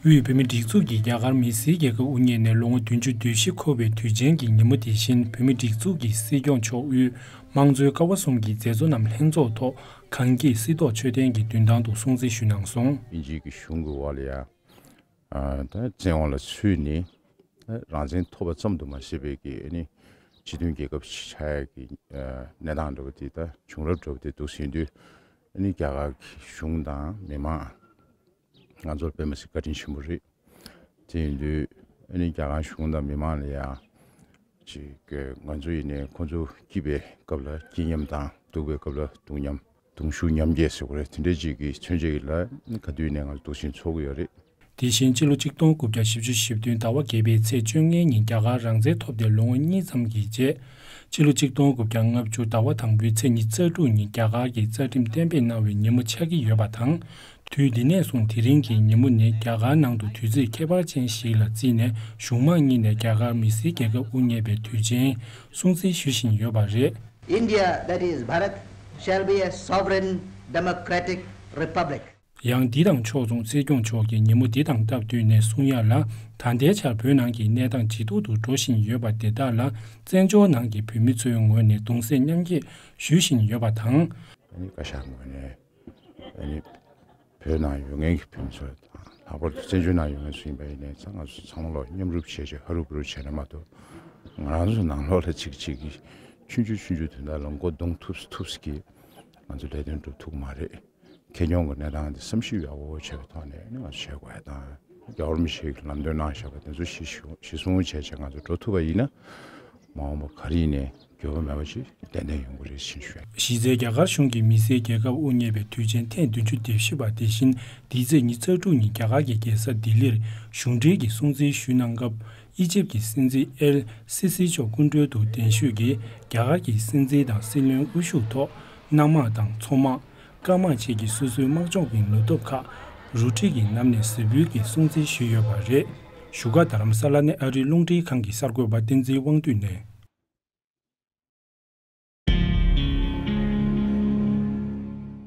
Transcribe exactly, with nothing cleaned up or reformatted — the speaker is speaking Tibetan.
དབུས་བོད་མིའི་སྒྲིག་འཛུགས་ཀྱིས་རྒྱ་གར་མི་སེར་རྒྱལ་ཁབ་དབུ་བརྙེས་ནས་ལོ་ངོ་བདུན་ཅུ་དོན་བཞི་འཁོར་བའི་དུས་ཆེན་གྱི་ཉིན་མོ་དེ་བཞིན། བོད་མིའི་སྒྲིག་འཛུགས་ཀྱི་སྲིད་སྐྱོང་མཆོག་དབུས་དམངས་གཙོའི་ཀ་བ་གསུམ་གྱི་མཛད་གཙོ་རྣམས་ལྷན་ཚོགས་ཐོག་གངས་སྐྱིད་སྲིད་ཐོག་མཆོད་རྟེན་གྱི་མདུན་ཐང་དུ་སྲུང་བརྩི་ཞུས་གནང་སོང་། དབྱིན་ཇིའི་གི་གཞུང་གི་འོག་ལ་ཡ། ཨ། ད་བཙན་དབང་ལ་ཚུད་ནས། ཨ། རང་བཙན་ཐོབ་པ་ཙམ་དུ་མ་ཟད་པའི་གི་ཨ་ནི་སྤྱི་མཐུན་རྒྱལ་ཁབ་ཆགས་ཡ་གི་ཨ་གནས་སྟངས་འདྲ་བོ་དེ། ད་བྱུང་རབས་འདྲ་བོ་དེ་འདུག་ཟིན་དུས། ཨ་ནི་རྒྱ་གར་གྱི་གཞུང་དང་མི་མང་ང་ཚོར་དཔེ་མི་སྲིད་བཀའ་དྲིན་ཆེན་པོ་རེད། དེ་ཡིན་དུས་ཨ་ནི་རྒྱ་གར་གཞུང་དང་མི་མང་ལ་ཡང་ཅིག་གི་ང་ཚོ་ཡིན་ནའི་ཁོ་ཚོ་སྐྱིད་པའི་སྐབས་ལ་སྐྱིད་མཉམ་དང་། སྡུག་པའི་སྐབས་ལ་སྡུག་མཉམ། གདུང་ཤུགས་མཉམ་སྐྱེད་ཟེར་དགོས་རེད། དེ་འདྲའི་ཅིག་གི་མཚོན་བྱེད་ལ་ག་དུས་ནས་ང་ཚོ་འདུག་སེ་འཚོགས་ཀྱི་ཡོད་རེད། དེ་བཞིན་ཕྱི་ལོ་ཆིག་སྟོང་དགུ་བརྒྱ་བཞི་བཅུ་ཞེ་བདུན་ཟླ་བ་བརྒྱད་པའི་ཚེས་བཅོ་ལྔའི་ཉིན་རྒྱ་གར་རང་བཙན་ཐོབ་སྟེ་ལོ་ངོ་གཉིས་ཙམ་གྱི་རྗེས། ཕྱི་ལོ་ཆིག་སྟོང་དགུ་བརྒྱ་ལྔ་བཅུ་ཟླ་བ་དང་པོའི་ཚེས་ཉི་ཤུ་རྩ་དྲུག་ཉིན་རྒྱ་གར་གྱི་རྩ་ཁྲིམས་གཏན་འབེབས་གནང་བའི་ཉིན་མོ་ཆགས་ཀྱི་ཡོད་པ་དང་། དུས་འདི་ནས་བཟུང་དེ་རིང་གི་ཉིན་མོ་ནི་རྒྱ་གར་ནང་དུ་དུས་ཚོད་ཁྱད་པར་ཅན་ཞིག་ལ་བརྩིས་ནས། གཞུང་མང་གཉིས་ནས་རྒྱ་གར་མི་སེར་རྒྱལ་ཁབ་དབུ་བརྙེས་པའི་དུས་ཆེན་སྲུང་བརྩི་ཞུ་བཞིན་ཡོད་པ་རེད། India, that is Bharat, shall be a sovereign democratic republic. ཡང་འདི་དང་ཕྱོགས་མཚུངས་སྲིད་སྐྱོང་མཆོག་གིས་ཉིན་མོ་འདི་དང་སྟབས་བསྟུན་ནས་གསུང་ཡ་ལ། ད་ལྟའི་ཆར་བོད་ནང་གི་གནས་སྟངས་ཇེ་སྡུག་ཏུ་འགྲོ་བཞིན་ཡོད་པ་དེ་དག་ལ། བཙན་བྱོལ་ནང་གི་བོད་མི་ཚོའི་ངོས་ནས་གདུང་སེམས་མཉམ་སྐྱེད་ཞུ་བཞིན་ཡོད་པ་དང་། ཨ་ནི་བཀའ་ཤག་ངོས་ནས་ཨ་ནི་བོད་ནང་ཡོད་མཁན་གྱི་བོད་མི་ཚོ་དང་། ལྷག་པར་དུ་བཙན་བྱོལ་ནང་ཡོད་མཁན་ཚོ་ཡིན་པ་ཡིན་ནའི་ཚང་ང་ཚོ་ཚང་མ་ལོག་མཉམ་རུབ་བྱས་བྱས། ཧ་རུབ་རུབ་བྱས་ན་མ་གཏོགས། ང་རང་ཚོ་ནང་ལོགས་ལ་ཅིག་ཅིག་གིས་ཆུང་ཆུང་ཆུང་ཆུང་དོན་དག་ལ་མགོ་རྡུང་ཐུབ་ཐུབ་ཀྱིས་ང་ཚོ་ལས་དོན་སྒྲུབ་ཐུབ་མ་རེད། ཁེ་གྱོང་གི་གནས་སྟངས་འདི་བསམ་ཞིབ་ཡག་པོ་བྱས་པའི་ཐོག་ནས་ནི་ང་ཚོ་བྱེད་དགོས་ཡ་དང་། རྒྱལ་བ་རིན་པོ་ཆེས་ལམ་སྟོན་གནང་བཞག་པ་དེ་ཚོ་གཞི་གཞི་བཟུང་བྱས་བྱས་ང་ཚོ་འགྲོ་ཐུབ་པ་ཡིན་ན། མ་འོངས་པ་ག་རེ་ཡིན་ནའི་འགྱུར་བ་མེད་པ་ཞིག་ཏན་ཏན་ཡོང་གི་རེད་ཅེས་ཞུ། གཞི་རྩའི་རྒྱ་གར་གཞུང་གིས་མི་སེར་རྒྱལ་ཁབ་དབུ་བརྙེས་པའི་དུས་ཆེན་ཐེངས་བདུན་ཅུ་དོན་བཞི་པ་དེ་བཞིན། འདིའི་ཚེས་ཉི་ཤུ་རྩ་དྲུག་ཉིན་རྒྱ་གར་གྱི་རྒྱལ་ས་ལྡི་ལིར་གཞུང་འབྲེལ་གྱི་སྲུང་བརྩི་ཞུས་གནང་སྐབས། ཨི་ཇིབ་ཀྱི་སྲིད་འཛིན་ཨེལ་སི་སི་མཆོག་སྐུ་མགྲོན་དུ་གདན་ཞུས་ཀྱིས། རྒྱ་གར་གྱི་སྲིད་འཛིན་དང་སྲིད་བློན་དབུ་བཞུགས་ཐོག་གནམ་དམག་དང་མཚོ་དམག་སྐར་དམག་བཅས་ཀྱི་སོ་སོའི་དམག་སྦྱོང་གི་ནུས་སྟོབས་ཁག་རུ་ཁྲིད་ཀྱི་ནང་ནས་གཟིགས་འབུལ་གྱིས་སྲུང་བརྩི་ཞུས་ཡོད་པ་རེད། བཞུགས་སྒར་རྡ་རམ་ས་ལ་ནས་ཨ་རིའི་རླུང་འཕྲིན་ཁང་གི་གསར་འགོད་པ་བསྟན་འཛིན་དབང་འདུས་ནས།